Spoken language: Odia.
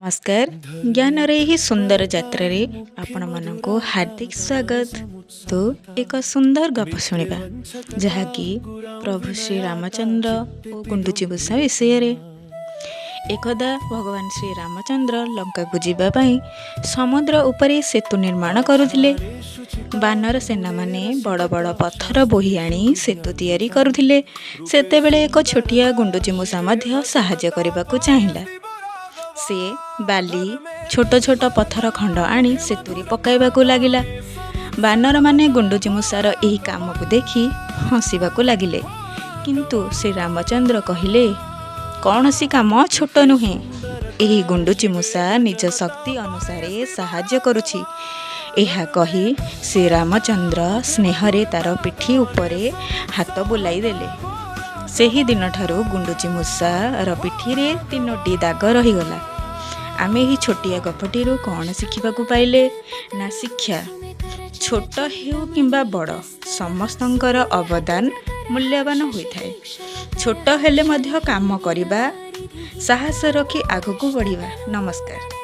ନମସ୍କାର। ଜ୍ଞାନର ଏହି ସୁନ୍ଦର ଯାତ୍ରାରେ ଆପଣମାନଙ୍କୁ ହାର୍ଦ୍ଦିକ ସ୍ୱାଗତ। ତ ଏକ ସୁନ୍ଦର ଗପ ଶୁଣିବା, ଯାହାକି ପ୍ରଭୁ ଶ୍ରୀ ରାମଚନ୍ଦ୍ର ଓ ଗୁଣ୍ଡୁଚି ମୂଷା ବିଷୟରେ। ଏକଦା ଭଗବାନ ଶ୍ରୀ ରାମଚନ୍ଦ୍ର ଲଙ୍କାକୁ ଯିବା ପାଇଁ ସମୁଦ୍ର ଉପରେ ସେତୁ ନିର୍ମାଣ କରୁଥିଲେ। ବାନର ସେନାମାନେ ବଡ଼ ବଡ଼ ପଥର ବୋହି ଆଣି ସେତୁ ତିଆରି କରୁଥିଲେ। ସେତେବେଳେ ଏକ ଛୋଟିଆ ଗୁଣ୍ଡୁଚି ମୂଷା ମଧ୍ୟ ସାହାଯ୍ୟ କରିବାକୁ ଚାହିଁଲା। ସେ ବାଲି, ଛୋଟ ଛୋଟ ପଥର ଖଣ୍ଡ ଆଣି ସେତୁରେ ପକାଇବାକୁ ଲାଗିଲା। ବାନରମାନେ ଗୁଣ୍ଡୁଚି ମୂଷାର ଏହି କାମକୁ ଦେଖି ହସିବାକୁ ଲାଗିଲେ। କିନ୍ତୁ ଶ୍ରୀରାମଚନ୍ଦ୍ର କହିଲେ, କୌଣସି କାମ ଛୋଟ ନୁହେଁ। ଏହି ଗୁଣ୍ଡୁଚି ମୂଷା ନିଜ ଶକ୍ତି ଅନୁସାରେ ସାହାଯ୍ୟ କରୁଛି। ଏହା କହି ଶ୍ରୀରାମଚନ୍ଦ୍ର ସ୍ନେହରେ ତାର ପିଠି ଉପରେ ହାତ ବୁଲାଇ ଦେଲେ। ସେହି ଦିନଠାରୁ ଗୁଣ୍ଡୁଚି ମୂଷାର ପିଠିରେ ତିନୋଟି ଦାଗ ରହିଗଲା। ଆମେ ଏହି ଛୋଟିଆ ଗପଟିରୁ କ'ଣ ଶିଖିବାକୁ ପାଇଲେ ନା, ଶିକ୍ଷା ଛୋଟ ହେଉ କିମ୍ବା ବଡ଼, ସମସ୍ତଙ୍କର ଅବଦାନ ମୂଲ୍ୟବାନ ହୋଇଥାଏ। ଛୋଟ ହେଲେ ମଧ୍ୟ କାମ କରିବା ସାହସ ରଖି ଆଗକୁ ବଢ଼ିବା। ନମସ୍କାର।